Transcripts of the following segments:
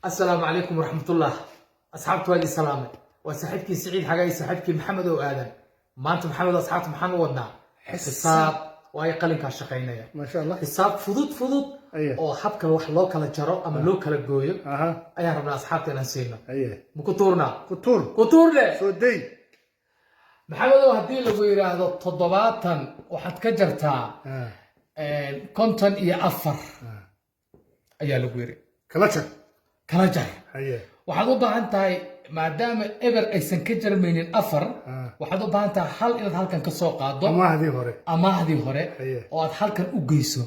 Asalaamu calaykum waraxmatullah. Asxaabtu waa idin salaamay. Waa saaxiibkii Siciid Xagay, saaxiibkii Maxamed oo Aadan. Maanta, Maxamed, asxaabta maxaan u wadnaa? Xisaab waayo, qalinkaa shaqaynaya. Maasha Allah. Xisaab fudud fudud oo habka wax loo kala jaro ama loo kala gooyo ayaan rabnaa asxaabta inaan siino. Ma ku tuurnaa? Ku tuur. Ku tuurne. Soo day. Maxamedow, haddii lagu yidhaahdo 70 waxaad ka jartaa 54 ayaa lagu yidhi. Kala jar. Kala jar. Waxaad u baahan tahay, maadaama eber aysan ka jarmaynin afar, waxaad u baahan tahay hal inaad halkan ka soo qaado. Amaahdii hore. Amaahdii hore oo aad halkan u geyso.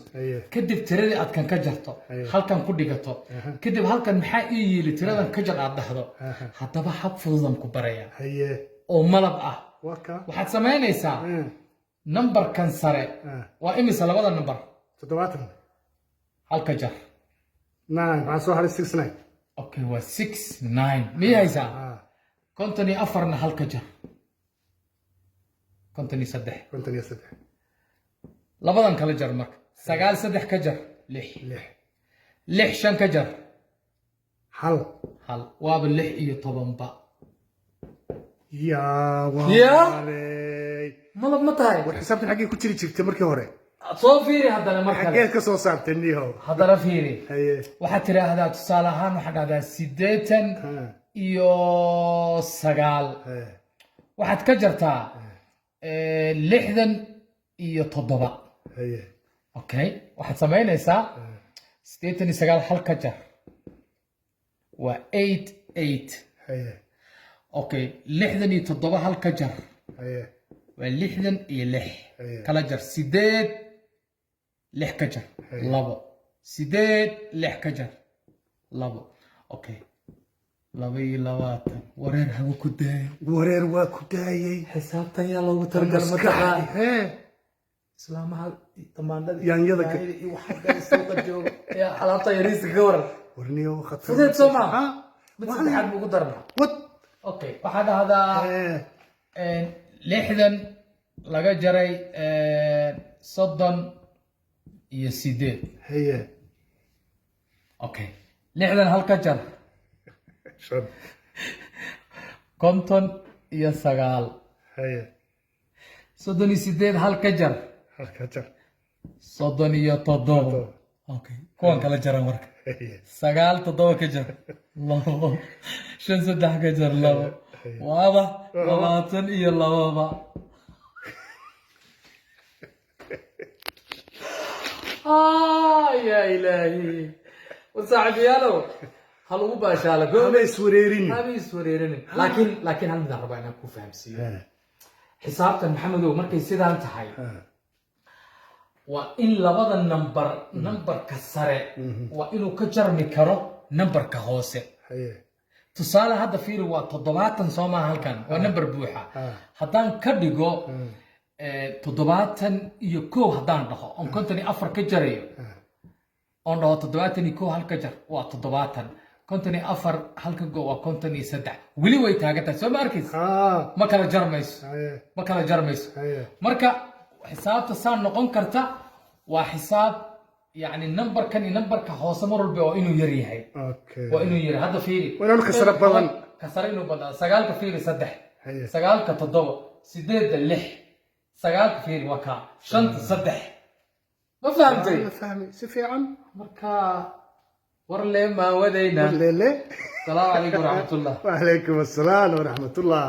Kadib tiradii aad kan ka jarto halkan ku dhigato. Kadib halkan maxaa ii yiili, tiradan ka jar aad dhahdo. Haddaba hab fududan ku baraya oo malab ah. Waa ka. Waxaad samaynaysaa nambarkan sare. Waa imisa labada nambar? 70. Halka jar. Nine. Maxaa soo haray? Six nine. Okay, waa six nine, miyay haysaa? 54-na halka jar, 53. 53. Labadan kala jar marka. Sagaal saddex ka jar, lix. Lix. Lix shan ka jar? Hal. Hal. Waaba 16-ba. Yaa. Yaa? Waaley. Malab ma tahay? War, xisaabtan xaggee ku jiri jirtay markii hore? Soo fiiri haddana mar kale. Xaggeed ka soo saartay nihow? Haddana fiiri. Waxaad tidhaahdaa, tusaale ahaan, waxaad dhahdaa 89 waxaad ka jartaa 67. Okay, waxaad samaynaysaa 89 hal ka jar, waa eight eight. Okay, 67 hal ka jar waa 66. Kala jar. Sideed lix ka jar, labo. Sideed lix ka jar, labo. Okay, 22. Wareer hagu ku daayo. Wareer waa ku daayay. Xisaabtan yaa loogu talagalay, mataqaan? Hee. Islaamaha tamaandhada, Yaanyada yaanyada iyo waxa kale suuqa jooga yaa alaabta yariiska ka waran. Warniyo khatar. Fudeed soo maaha? Ha? Mid saddexaad buugu darna. Wad. Okay, waxaa dhahdaa 60 laga jaray 38. Okay, 60 hal ka jar. 5. 59. 38 hal ka jar. Halka jar. 37. Okay, kuwan kala jara marka. Sagaal toddoba ka jar, labo. Shan saddex ka jar, labo. Waaba 22-ba. Yaa ilaahi, wasaaxiibayaalow, ha lagu baashaala. Haba iswareerin. Haba iswareerinin, laakiin hal midaan rabaa inaan ku fahamsiiyo. Xisaabtan, Maxamedow, markay sidaan tahay, waa in labada number, numberka sare waa inuu ka jarmi karo numberka hoose. Tusaale, hadda fiiri, waa 70 soo maaha? Halkan waa number buuxa. Haddaan ka dhigo 71 haddaan dhaho oon 54 ka jarayo, oon dhaho 71 hal ka jar, waa 70. 54 halka go waa 53. Weli way taagan tahay, soo ma arkaysa? Ma kala jarmayso. Ma kala jarmayso. Marka xisaabta saa noqon karta waa xisaab, yacni, numberkan iyo numberka hoose mar walba waa inuu yar yahay. Waa inuu yar. Hadda fiiri. Waa inuu kasara badan. Kasara inuu badnaa. Sagaalka fiiri, saddex. Sagaalka toddoba, sideedda lix. Sagaalka fiiri, waa kaa shanta saddex. Ma fahamtay? La fahmay si fiican. Marka war lee maan wadaynaa. Lele. Asalaamu calaykum waraxmatullah. وعليكم السلام ورحمة الله.